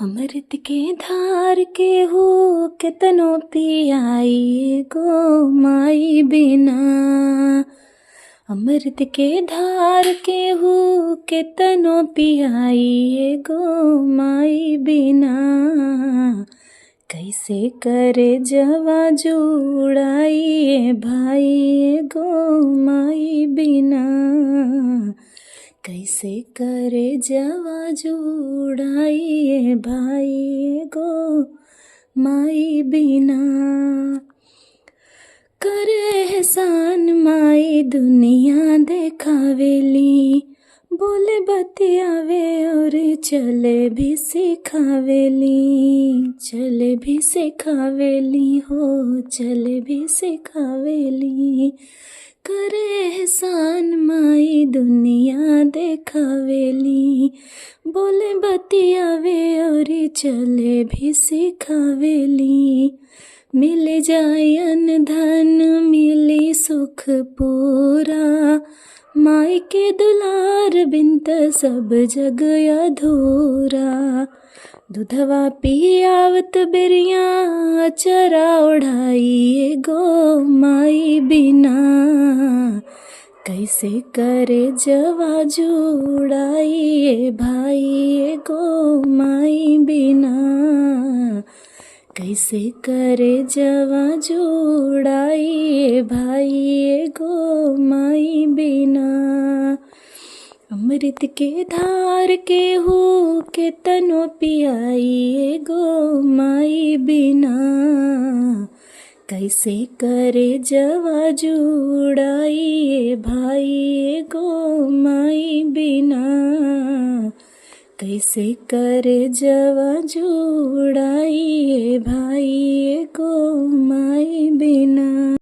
अमृत के धार के हो केतनो पियाई गो माई बिना। अमृत के धार के हो केतनो पियाई गो माई बिना। कैसे करे जवा जुड़ाई भाई गो माई बिना। कैसे करे जवा जुड़ाई भाई गो माई बिना। करे एहसान माई दुनिया देखावेली, बोले बतियावे और चले भी सिखावेली। चले भी सिखावेली हो चले भी सिखावेली। करे एहसान माई दुनिया देखावेली, बोले बतियावे और चले भी सिखावेली। मिल जायन धन मिली सुख पूरा, माई के दुलार बिनत सब जग अधूरा। दुधवा पियावत बेरिया अचरा ओढ़ाई गो माई बिना। कैसे करे जवा जुड़ाई भाई गो माई बिना। कैसे करे जवा जुड़ाई भाई गो माई बिना। अमृत के धार के हो के तनो पियाई गो माई बिना। कैसे करे जवा जुड़ाई भाई गो माई बिना। कैसे करे जवा जुड़ाई भाई गो माई बिना।